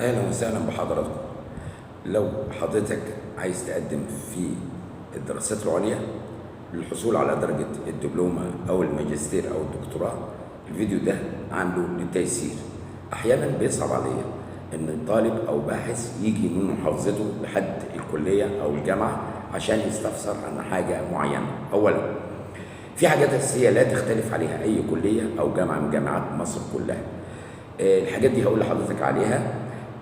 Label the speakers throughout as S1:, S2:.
S1: اهلا وسهلا بحضراتكم. لو حضرتك عايز تقدم في الدراسات العليا للحصول على درجة الدبلومة أو الماجستير أو الدكتوراه، الفيديو ده عامله للتيسير. أحيانا بيصعب عليا إن طالب أو باحث يجي من محافظته لحد الكلية أو الجامعة عشان يستفسر عن حاجة معينة. أولا، في حاجات أساسية لا تختلف عليها أي كلية أو جامعة من جامعات مصر كلها. الحاجات دي هقول لحضرتك عليها.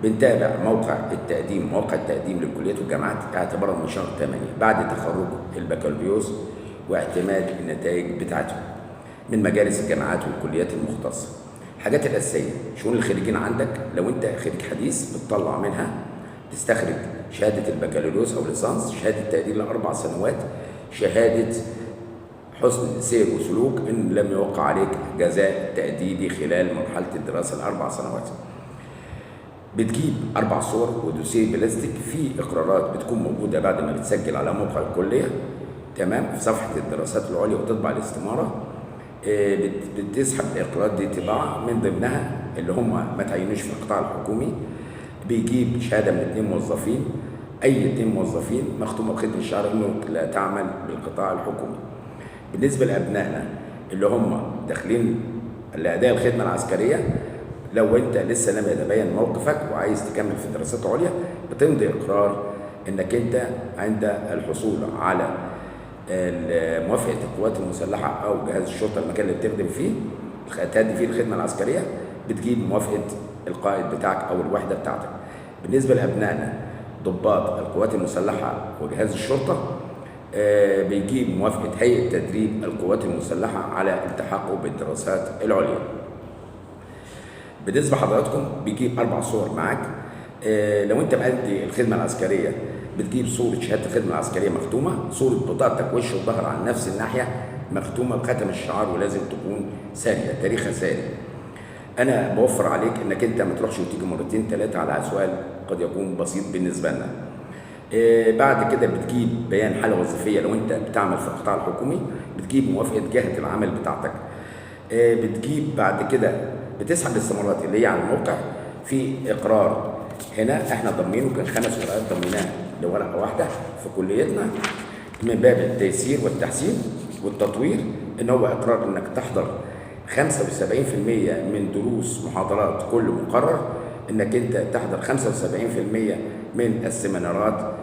S1: بنتابع موقع التقديم، موقع التقديم للكليات والجامعات اعتبارا من شهر 8 بعد تخرج البكالوريوس واعتماد النتائج بتاعته من مجالس الجامعات والكليات المختصة. الحاجات الأساسية: شؤون الخريجين عندك، لو أنت خريج حديث بتطلع منها تستخرج شهادة البكالوريوس أو ليسانس، شهادة تقدير ل4 سنوات، شهادة حسن سير وسلوك إن لم يوقع عليك جزاء تأديبي خلال مرحلة الدراسة ال4 سنوات. بتجيب أربع صور ودوسيه بلاستيك فيه إقرارات بتكون موجودة بعد ما بتسجل على موقع الكلية، تمام، في صفحة الدراسات العليا وتطبع الاستمارة. بتسحب الإقرارات دي طباعة. من ضمنها اللي هم ما تعينوش في القطاع الحكومي بيجيب شهادة من اتنين موظفين، أي اتنين موظفين، مختومة بختم الشعار إنه لا تعمل بالقطاع الحكومي. بالنسبة لأبنائنا اللي هم داخلين لأداء الخدمة العسكرية، لو انت لسه لم يتبين موقفك وعايز تكمل في دراسات عليا، بتمضي اقرار انك انت عند الحصول على موافقة القوات المسلحة او جهاز الشرطه، المكان اللي بتخدم فيه، تأدي فيه الخدمة العسكريه، بتجيب موافقة القائد بتاعك او الوحدة بتاعتك. بالنسبة لابنائنا ضباط القوات المسلحة وجهاز الشرطه، بيجيب موافقة هيئة تدريب القوات المسلحة على التحاقه بالدراسات العليا. بالنسبة لحضراتكم بيجيب اربع صور معاك. لو انت مأدي الخدمة العسكرية بتجيب صوره شهادة الخدمة العسكرية مختومه، صوره بطاقتك وش وظهر على نفس الناحية مختومه بختم الشعار، ولازم تكون ساريه، تاريخها ساري. انا بوفر عليك انك انت ما تروحش وتيجي مرتين ثلاثة على سؤال قد يكون بسيط بالنسبة لنا. بعد كده بتجيب بيان حاله وظيفيه، لو انت بتعمل في القطاع الحكومي بتجيب موافقة جهة العمل بتاعتك. بتجيب بعد كده بتسحب الاستمارات اللي هي على الموقع. في اقرار هنا احنا ضمينه، كان خمس ورقات ضميناها لورقه واحدة في كليتنا من باب التيسير والتحسين والتطوير، ان هو اقرار انك تحضر 75% من دروس محاضرات كل مقرر، انك انت تحضر 75% من السيمينارات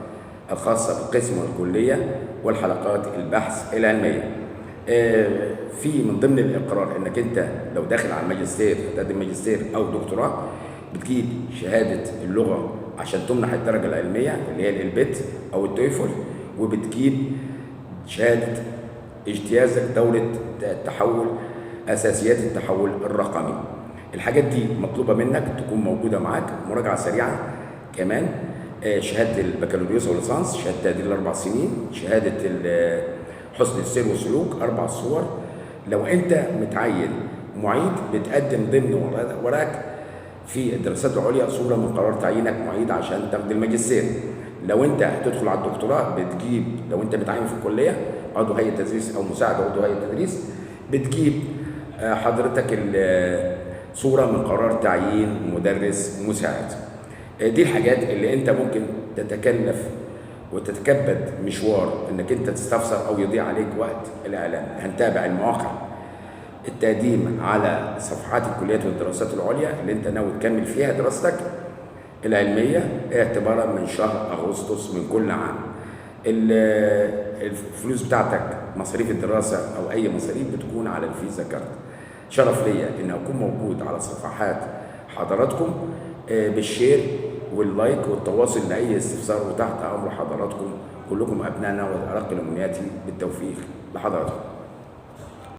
S1: الخاصة بالقسم والكلية والحلقات البحث العلمية. في من ضمن الإقرار إنك أنت لو داخل على الماجستير، هتقدم ماجستير أو دكتوراه، بتجيب شهادة اللغة عشان تمنح الدرجة العلمية اللي هي ال LPAT أو ال TOEFL، وبتجيب شهادة اجتيازك دورة التحول، أساسيات التحول الرقمي. الحاجات دي مطلوبة منك تكون موجودة معاك. مراجعة سريعة كمان: شهادة البكالوريوس أو ليسانس، شهادة تقدير ال4 سنين، شهادة حسن السير والسلوك، أربع صور. لو أنت متعين معيد بتقدم ضمن ورقك في الدراسات العليا صورة من قرار تعيينك معيد عشان تاخد الماجستير. لو انت هتدخل على الدكتوراه بتجيب، لو انت متعين في الكلية عضو هيئة تدريس او مساعد عضو هيئة تدريس، بتجيب حضرتك صورة من قرار تعيين مدرس مساعد. دي الحاجات اللي انت ممكن تتكلف وتتكبد مشوار انك انت تستفسر او يضيع عليك وقت. الاعلان، هنتابع المواقع التقديم على صفحات الكليات والدراسات العليا اللي انت ناوي تكمل فيها دراستك العلمية اعتبارا من شهر أغسطس من كل عام. الفلوس بتاعتك، مصاريف الدراسة أو أي مصاريف، بتكون على ال Visa card. شرف ليا إن أكون موجود على صفحات حضراتكم بال share وال like والتواصل لأي استفسار، وتحت أمر حضراتكم، كلكم أبنائنا، وأرق أمنياتي بالتوفيق لحضراتكم.